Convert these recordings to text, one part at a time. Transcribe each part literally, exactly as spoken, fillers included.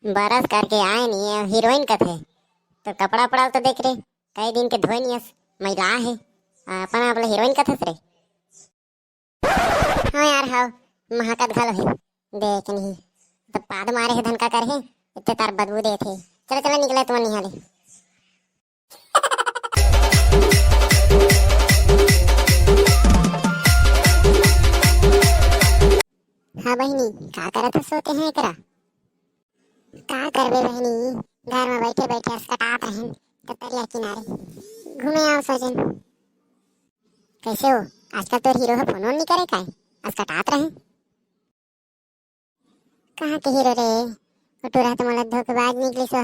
बरस करके आए नहीं है, हीरोइन कथे। तो कपड़ा पड़ा तो देख रे, कई दिन के धोए नहीं हस, मैला हे। अपन आप ला हीरोइन कथस रे। हाँ यार, हव, महकत घलो हे। देख नहीं, तो पाद मारे हे धन का कर हे, इतने तार बदबू देत हे। चलो, चलो, निकला तुमन निहाले। हाँ बहिनी, का करत हस सोते हैं एकरा? का करबे बहिनी, घर में बैठे बैठे असकटात रहेन, त तरिया किनारे घूमे आओ सोचेन। कैसे हो, आजकल तोर हीरो ह फोन वोन नहीं करे काय? असकटात रहे। कहाँ के हीरो रे? वो टूरा तो मोला धोखेबाज निकलिस ह।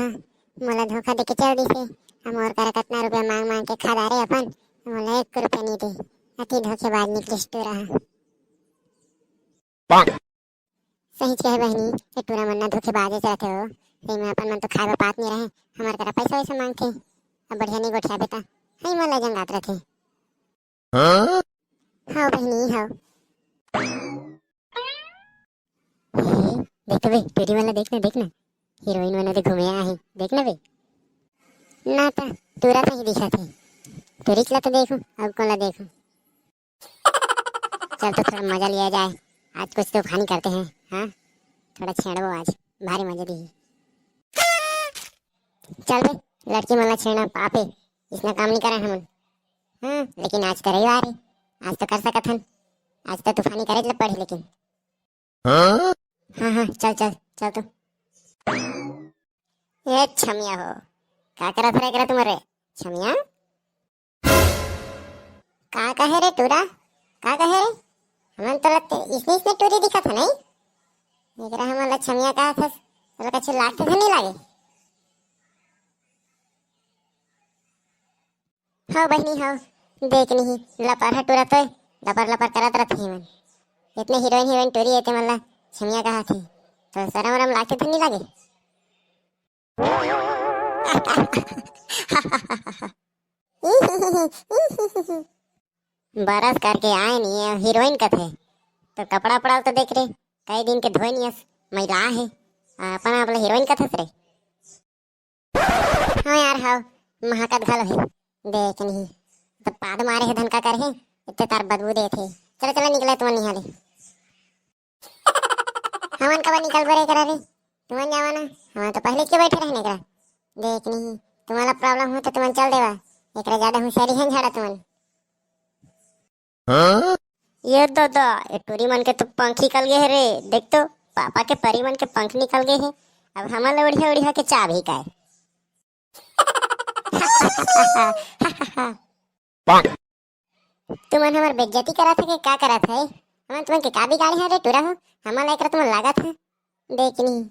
मोला धोखा देके चल दिसे। हम और करा कतना रुपया मांग मांग के खा डारे अपन, मोला एक रुपया नहीं दे। अति धोखेबाज निकलिस टूरा ह। सहीच कहे बहिनी, ये टूरा मन ना धोखेबाज रहते हो। सही में अपन मन तो खाए बर पात नहीं रहे, हमार करा पैसा वैसा मांगथे। अब बढ़िया नहीं गोठियाबे ता, हई मन ला जंगात रहथे। हाँ बहिनी, हाँ। हे, देख तो बे, टूरी मन ला देख ना, देख ना। हीरोइन मन तो घूमे आए हैं, देख ना बे। ना ता, टूरा सही दिखत हे। टूरी ला तो देखूं, अब कोन ला देखूं। चल तो थोड़ा मजा लिया जाए, आज कुछ तूफानी करते हैं। हाँ, थोड़ा छेड़बो आज, भारी मजा दी। चल बे, लड़की मन ला छेड़ना पाप हे, इसना काम नहीं करे हमन। हाँ, लेकिन आज तो रविवार हे, आज तो कर सकत हन। आज तो तूफानी करे ला पड़ही लेकिन। हाँ हाँ, चल चल चल तू। ए छमिया हो, का करत हरे एकरा तुमन रे? छमिया, का कहे रे टूरा? का कहे रे? हमन तो लगते इसने इसने टूरी दिखत है नहीं? एकरा हमन ला छमिया कहा था, तोला कछु लागते तो नहीं लागे? हव बहिनी हव, देख नहीं, लपर ह टूरा तोय लपर लपर करत रथे मन। इतने हीरोइन हीरोइन टूरी हे ते मन ला छमिया कहा थे, तो शरम वरम लागते तो नहीं लागे? बरस करके आए नहीं है, हीरोइन कथे। तो कपड़ा पड़ा तो देख रे, कई दिन के धोए नहीं हस, मैला हे। अपन आप ला हीरोइन कथस रे। हाँ यार, हव, महकत घलो हे। देख नहीं, तो पाद मारे हे धन का कर हे, इतने तार बदबू देत हे। चलो चलो, निकला तुमन निहाले। हमन कब निकल बरे करा रे? तुमन जावा ना, हमन तो पहले के बैठे रहने करा। देख नहीं, तुम्हारा प्रॉब्लम हो तो तुमन चल देवा, एकरा ज्यादा होशियारी है झाड़ा तुमन। हाँ? ये दादा, ये टूरी मन के तो पंख निकल गए हे रे। देख तो, पापा के परी मन के पंख निकल गए हे। अब हमन ला उड़िया उड़िया के चाबही काय? तुमन हमर बेइज्जती करत हे कि का करत हे? हमन तुमन के का बिगाड़े हे रे टूरा हो? हमन ला एकरा तुमन लागत हे। देख नहीं।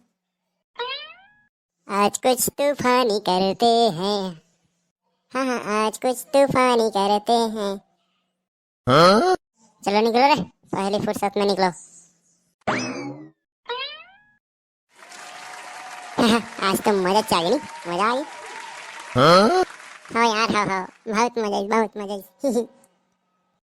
आज कुछ तूफानी करते हैं। हाँ हाँ, आज कुछ तूफानी करते हैं। हाँ? चलो निकलो रे, पहली फुर्सत में निकलो। आज तो मजा आ गई, मजा आई। हाँ? हाँ यार, हाँ हाँ, बहुत मजा आई, बहुत मजा आई।